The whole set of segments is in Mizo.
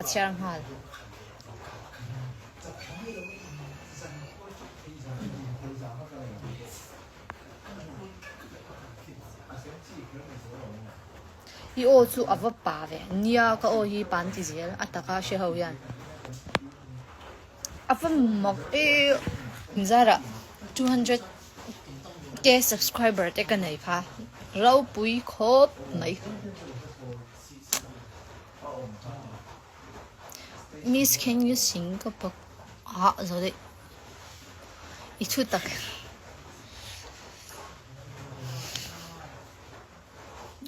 A chhiar nghal. I aw chu a va pa ve. Nia ka aw hi pan ti zel a taka hre ho hian. A va mak e zarah 200 k subscriber te ka nei kha ropui khawp mai. Miss can you sing ka pak ah zo daih i thu tak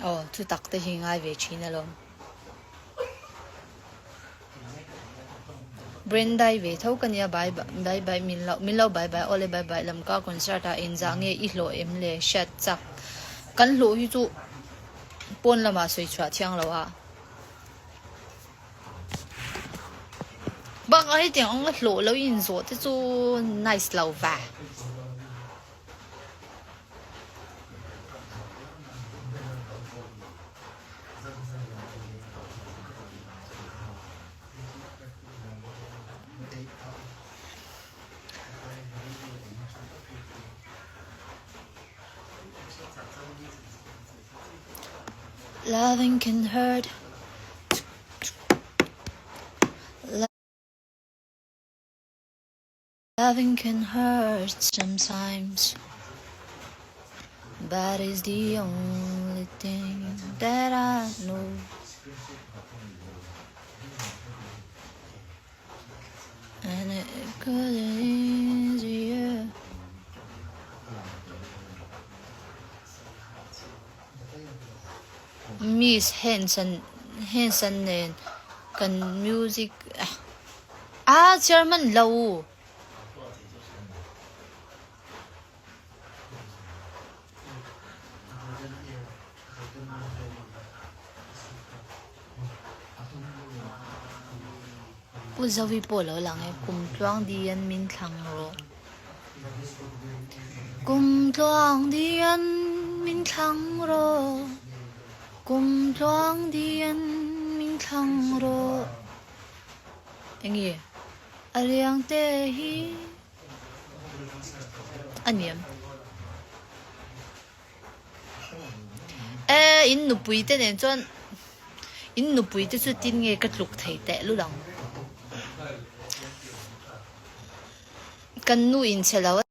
aw thu tak te hi ngai ve thin alawm Brendai ve tho ka nia bye bye bye min lo min lo bye bye awle bye bye lamka concert ah engzah nge i hlawh em le hriat chak kan hlawh hi chu pawn lamah sawi chhuah thiang lo a. Bakah hetiang anga hlawh lo inzawh te chu nice lo va. Loving can hurt Loving can hurt sometimes But it's the only thing that I know And it could easier Miss Henson Henson nen kan music ah chairman lo. Pu Zovi pawh lo lang e, kum tluang dian min thlang rawh. Kum tluang dian min thlang rawh, kum tluang dian min thlang rawh. Enge a riang te hi a niam. E in nupui te nen chuan in nupui te chu tin nge ka tluk thei teh lul ang. Kan nu in chhe lo a.